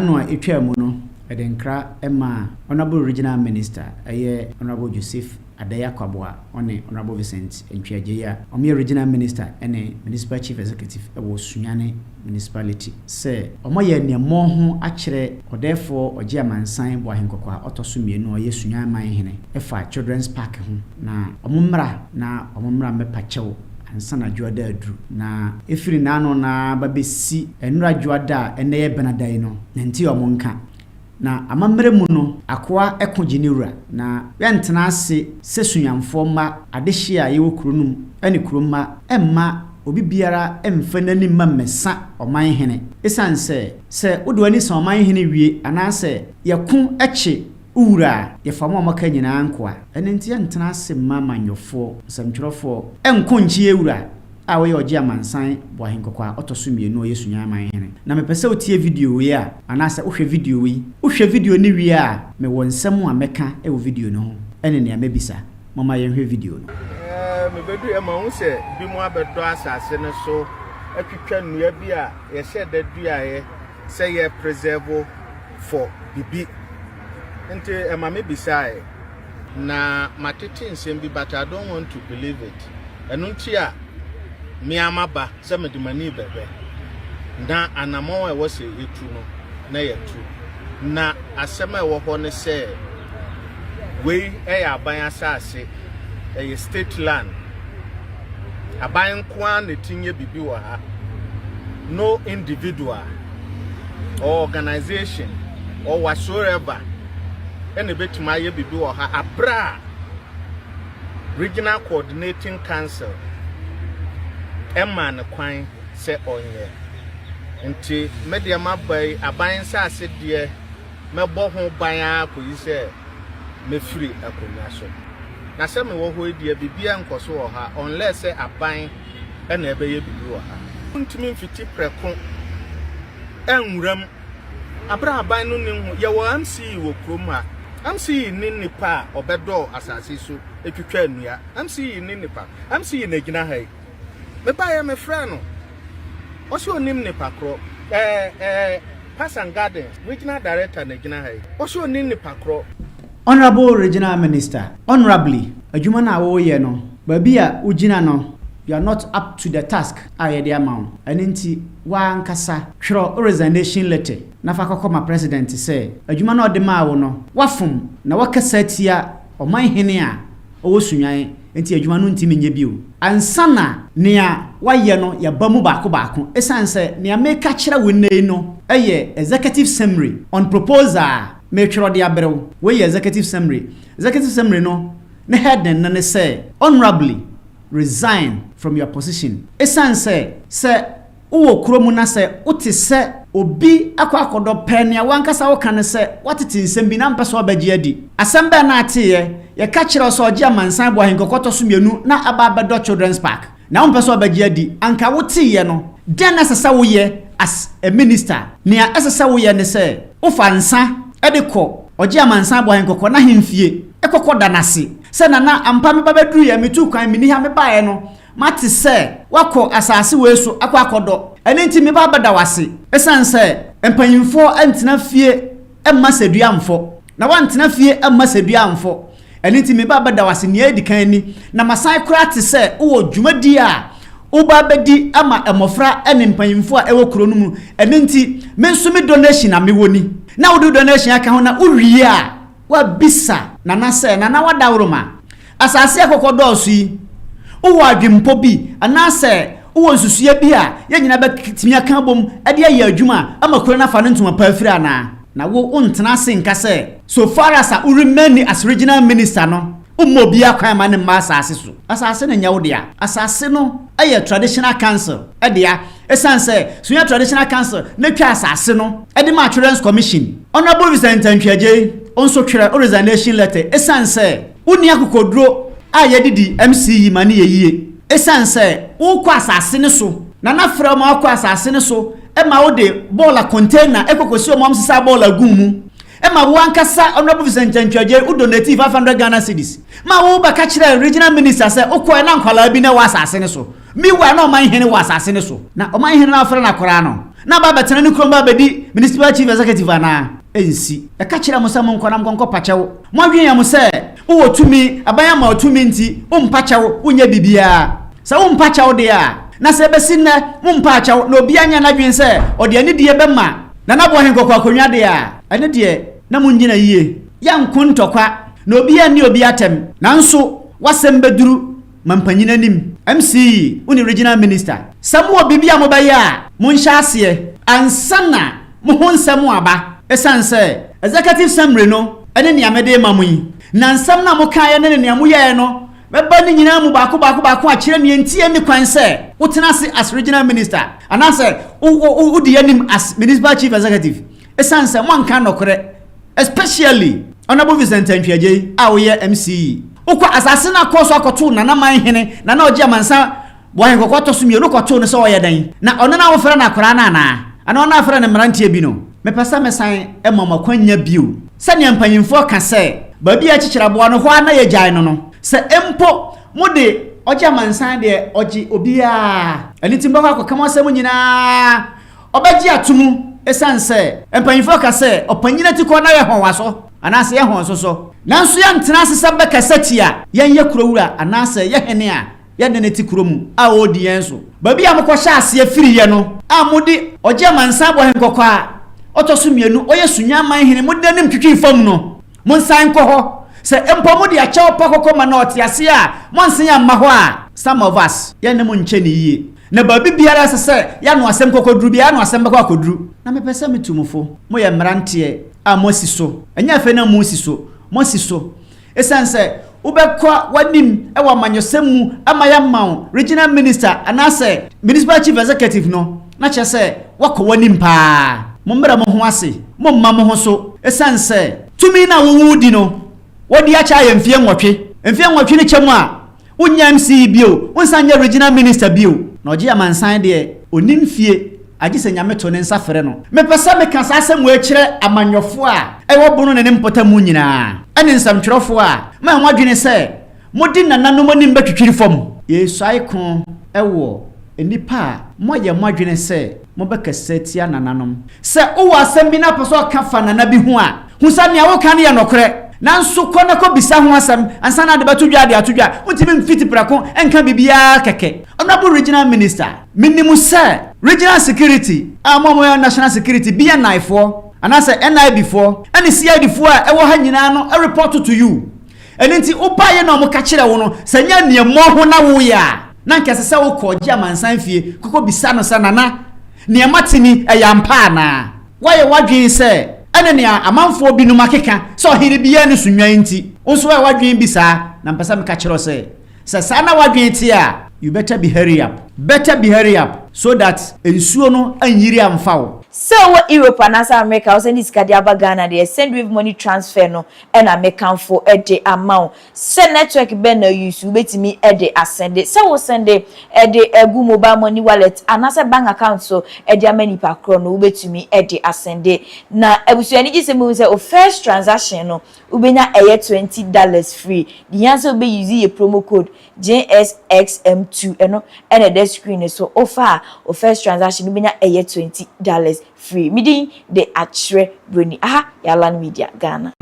N'ano a ɛtwaa mu no, ɛde nkra maa Honourable Regional Minister, ɛyɛ Honourable Joseph Adai Akwaboah, ɔne Honourable Vincent Antwi Agyei a wɔyɛ Regional Minister ne Municipal Chief Executive wɔ Sunyani Municipality sɛ wɔayɛ nneɛmɔ ho akyerɛ Ɔdɛɛfoɔ Ɔgye Amansan Boahenkɔkɔ a ɔtɔ so mmienu a ɔyɛ Sunyani Manhene ɛfa Children's Park ho na wɔmmra na wɔmmra mmɛpa kyɛw ansa na Dwoada aduru. Na ɛfiri n'ano na ba bɛsi nnora Dwoada a ɛnnɛ yɛ Benada yi no, nante wɔn nka. Na amammerɛ mu no, akoa ko gye ne wura. Na yɛntena ase sɛ Sunyamfoɔ mma adehye a yɛwɔ kuro no mu ne kuro mma mma obi biara mfa n'ani mma mmɛsa ɔman hene. Esiane sɛ, sɛ wode w'ani sa ɔman hene wie anaasɛ yɛko kye wo wura a, yɛfa mo a moaka nyinaa nkoa. Ɛno nti yɛntena ase mma amanyɔfoɔ, nsɛmtwerɛfoɔ nko nkye yɛn wura a ɔyɛ Ɔgye Amansan Boahenkɔkɔ a ɔtɔ so mmienu a ɔyɛ Sunyani Manhene. Na mepɛ sɛ wotie video wei a, anaasɛ wohwɛ video yi. Wohwɛ video no wie a, mewɔ nsɛm a mɛka wɔ video no ho ne nea mɛbisa. Momma yɛnhwɛ video no. Mebeduiɛ mahu sɛ binom abɛdɔ asase no so atwitwa nnua bi a yɛhyɛ da duaeɛ sɛ yɛ preserve for bibi nti ɛma me bisaeɛ. Na matete nsɛm bi but I don't want to believe it. Ɛno nti a me ara maba sɛ mede m'ani bɛhwɛ na anammɔn a ɛwɔ sɛ yɛtu no na yɛatu. Na asɛm a ɛwɔ hɔ ne sɛ wei yɛ aban asase, ɛyɛ state land. Aban nko ara na ɛti nyɛ biribi wɔ ha. No individual or organization or whatsoever ɛna ɛbɛtumi ayɛ biribi wɔ ha aberɛ a Regional Coordinating Council ɛmaa no kwan sɛ ɔnyɛ. Nti me deɛ maba yi, aban nsase deɛ mɛbɔ ho ban ara kɔyi sɛ mɛfiri akonnwa so. Na sɛ mewɔ hɔ yi deɛ biribiara nkɔ so wɔ ha unless sɛ aban ɛna ɛbɛyɛ biribi wɔ ha. Wontumi mfiti prɛko ɛnwura mu abere a aban no nni ho. Yɛwɔ MCE wɔ kurom ha. MCE ne nipa a ɔbɛdɔɔ asase so etwitwa nnua. MCE ne nipa. MCE na gyina ha yi. Mebaeɛ mefrɛ no. Ɔsɛ onim nipa korɔ. Parks and Gardens Regional Director na gyina ha yi. Ɔsɛ onim nipa korɔ. Honourable Regional Minister, honourably, adwuma no a wɔreyɛ no, baabi a wogyina no, you are not up to the task a yɛde ama wo. Ɛno nti, w'ankasa twerɛ wo resignation letter na fa kɔkɔ ma President sɛ adwuma no a ɔde maa wo no, woafom na woakasa atia ɔmanhene a ɔwɔ Sunyani, nti adwuma no ntumi nyɛ bio. Ansa na nea woayɛ no yɛaba mu baako baako, ɛsiane sɛ nea meka kyerɛ wo nnɛ yi no yɛ executive summary on proposal a metwerɛ de abrɛ wo. Wei yɛ executive summary. Executive summary no ne heading no ne sɛ, "Honourably resign from your position." Ɛsiane sɛ wowɔ kurom na sɛ wote sɛ obi akɔ akɔdɔ pɛ nea wankasa woka ne sɛ woatete nsɛm bi na mpɛ sɛ ɔbɛgye adi. Asɛm bɛn na ateeɛ? Yɛka kyerɛ wo sɛ Ɔgye Amansan Boahenkɔkɔ tɔ so mmienu na aba abɛdɔ Children's Park na wompɛ sɛ ɔbɛgye adi. Anka woteeɛ no, dɛn na ɛsɛ sɛ woyɛ as a minister? Nea ɛsɛ sɛ woyɛ ne sɛ wofa nsa de kɔ Ɔgye Amansan Boahenkɔkɔ n'ahemfie kɔkɔ da n'ase sɛ, "Nana, ampa meba bɛduruiɛ, metuu kwan, menni ha, mebaeɛ no mate sɛ woakɔ asase wei so akɔ akɔdɔ. Ɛno nti meba abɛda wo ase." Ɛsiane sɛ mpanyimfoɔ ntena fie mma sɛdua mfɔ, na woantena fie mma sɛdua mfɔ, ɛno nti meba abɛda wo ase. Nea edi kan ni, na masan koraa te sɛ wowɔ dwumadi a woba abɛdi ama mmɔfra ne mpanyimfoɔ a ɛwɔ kuro no mu. Ɛno nti me nso me donation a mewɔ ni. Na wode wo donation aka ho na wowie a, woabisa Nana sɛ, "Nana, woadaworoma, asase a ɛkɔkɔ dɔɔso yi, wowɔ adwempɔ bi anaasɛ wowɔ nsusuiɛ bi a yɛn nyinaa bɛtumi aka abom de ayɛ adwuma ama kuro no afa ne ntoma pa afiri anaa?" Na wo wontena ase nka sɛ so far as a wo remain as Regional Minister no, womma obiara kwan ma ne mma asase so. Asase no nyɛ wo dea. Asase no yɛ Traditional Council dea. Ɛsiane sɛ Sunyani Traditional Council na twa asase no de maa Children's Commission. Honourable Vincent Antwi Agyei nso twerɛ wo resignation letter ɛsiane sɛ wonni akokoduro a yɛde di MC yi ma no yɛ yie. Ɛsiane sɛ wokɔ asase no so na na frɛ wo ma wakɔ asase no so ma wode bɔɔla container kɔkɔsi wɔn a wɔsesa bɔɔla gu mu. Ɛma wo ankasa Honourable Vincent Antwi-Adjei wo donatee 500 Ghana cedis ma wo bɛka kyerɛɛ Regional Minister sɛ wokɔɛ na nkwadaa bi na ɛwɔ asase no so. Meanwhile na ɔman hene wɔ asase no so. Na ɔman hene no a wofrɛ no akwadaa no na aba abɛtena ne kurom ba abɛdi Municipal Chief Executive anaa? Ɛnsi. Yɛka kyerɛɛ mo sɛ monkɔ na monkɔnkɔ pa kyɛw. Moadwen yɛ mo sɛ wowɔ tumi, aban ama wo tumi nti wompa kyɛw, wonyɛ biribiara. Sɛ wompa kyɛw deɛ a, na sɛ ɛbɛsi nnɛ mompaa kyɛw na obiara nyɛ n'adwene sɛ ɔde anidie bɛma Nana Boahen Kɔkɔ akonnwa deɛ a, ɛno deɛ na monnyina yie. Yɛnko ntɔkwa na obiara nni obi atɛm. Nanso w'asɛm bɛduru mampanyin anim. MC, wo ne Regional Minister, sɛ mowɔ biribi a mobɛyɛ a, monhyɛ aseɛ ansa na mo ho nsɛm aba. Ɛsiane sɛ Executive Summary no ne nea mede rema mo yi, na nsɛm no a mokaeɛ ne nea moyɛeɛ no bɛba ne nyinaa mu baako baako baako akyerɛ nea enti a enni kwan sɛ wotena ase as Regional Minister anaasɛ wodi anim as Municipal Chief Executive. Esiane sɛ moanka nɔkorɛ, especially Honourable Vincent Antwi Adjei a woyɛ MCE, wokɔ asase no akɔɔ so akɔtoo Nana Manhene, Nana Ɔgye Amansan Wɔ ahenkɔkɔ ɔtɔ so mmienu kɔtoo no sɛ ɔyɛ dɛn? Na ɔno na wofrɛ no akoraa no anaa? Anaa ɔno a frɛ no mmeranteɛ bi no? Mepɛ sɛ mesan ma mo akwannya bio. Sɛnea mpanyimfoɔ ka sɛ, Baabi a yɛkyekyere aboa no, hɔ ara na yɛgyae no no, sɛ mpo mode ɔgye amansan deɛ, ɔgye obiara. Ɛno nti mobɛkɔ akɔka mo asɛm nyinaa, ɔbɛgye ato mu, ɛsiane sɛ mpanyimfoɔ ka sɛ, Ɔpanyin atikɔ na yɛhɔn w'aso, anaasɛ yɛhɔn nso so. Nanso yɛntena ase sɛ bɛkasa tia yɛn yɛ kuro wura anaasɛ yɛ hene a yɛne no te kuro mu a ɔredi yɛn so. Baabi a mokɔhyɛɛ aseɛ firiiɛ no a mode ɔgye amansan bɔ henkɔkɔ a ɔtɔ so mmienu ɔyɛ Sunya man hene mode n'anim twitwii fam no, monsan nkɔ hɔ. Sɛ mpo mode akyɛw pa kɔkɔ ma na ɔte aseɛ a, moansan amma hɔ a, some of us, yɛne mo nkyɛ no yie. Na baabi biara a ɛsɛ sɛ yɛano asɛm kɔkɔduru biara, yɛano asɛm bɛkɔ akɔduru. Na mepɛ sɛ metu mo fo, moyɛ mmeranteɛ a moasi so, ɛnyɛ afei na moresi so, moasi so. Esiane sɛ wobɛkɔ w'anim wɔ amanyɔsɛm mu ama yɛama wo Regional Minister anaasɛ Municipal Chief Executive no, na kyerɛ sɛ woakɔ w'anim paa. Mommrɛ mo ho ase, momma mo ho so, esiane sɛ tumi no a woredi no, wɔadi akyɛ ayɛ mfeɛ nwɔtwe. Mfeɛ nwɔtwe no kyɛ mu a, Wonnya MC bio, wonsan nyɛ regional minister bio. Na ɔgye amansan deɛ, ɔnni mfie, agye sɛ Nyame to ne nsa frɛ no. Mepɛ sɛ meka saa asɛm wei kyerɛ amanyɔfoɔ a ɛwɔ Bono ne ne mpɔtamu nyinaa, ɛne nsɛmtwerɛfoɔ a moayɛ mo adwene sɛ mode nananom anim bɛtwitwiri fam. Yɛresuae ko wɔ nnipa a moayɛ mo adwene sɛ mobɛkasa atia nananom. Sɛ wowɔ asɛm bi na wopɛ sɛ ɔka fa nana bi ho a, hu sɛ nea woreka no yɛ nokorɛ. Nanso kɔ na kɔbisa ho asɛm ansa na wode bɛto dwa de ato dwa. Wontumi mfiti prɛko nka biribiara kɛkɛ. Honourable Regional Minister, menim sɛ Regional Security a mo a moyɛ National Security, BNI foɔ anaasɛ NIB foɔ ne CID foɔ a ɛwɔ ha nyinaa no report to you. Ɛno nti wobaeɛ na wɔka kyerɛɛ wo no, sɛ ɛnyɛ aniammɔho na woreyɛ a, na anka ɛsɛ sɛ wokɔ ɔgye amansan fie kɔkɔbisa no sɛ, Nana, nea mate ni, ɛyɛ ampa anaa? Woayɛ w'adwene sɛ ɛne nea amanfoɔ binom akeka sɛ ɔhene biara nni so nnwan nti, wo nso woayɛ w'adwene bi saa? Na mepɛ sɛ meka kyerɛ wo sɛ, sɛ saa na w'adwene te a, you better be hurry up, better be hurry up so that nsuo no anyiri amfa wo. Sɛ wowɔ Europe anaasɛ America a wosɛnde sika de aba Ghana deɛ, Sendwave money transfer no na mekamfo de ama wo. Sɛ network bɛn na wo use, wobɛtumi de asɛnde. Sɛ wo sɛnde de agu mobile money wallet anaasɛ bank account so de ama nipa korɔ no, wobɛtumi de asɛnde. Na abusua anigye sɛm mu sɛ wo first transaction no, wobɛnya ɛyɛ $20 free. Deɛ hia sɛ wobɛ use yɛ promo code JSXM2, ɛno na ɛda screen no so. Wofa a, wo first transaction no wobɛnya ɛyɛ $20 free. Me din de Akyerɛ Broni. Aha yɛ Alan Media Ghana.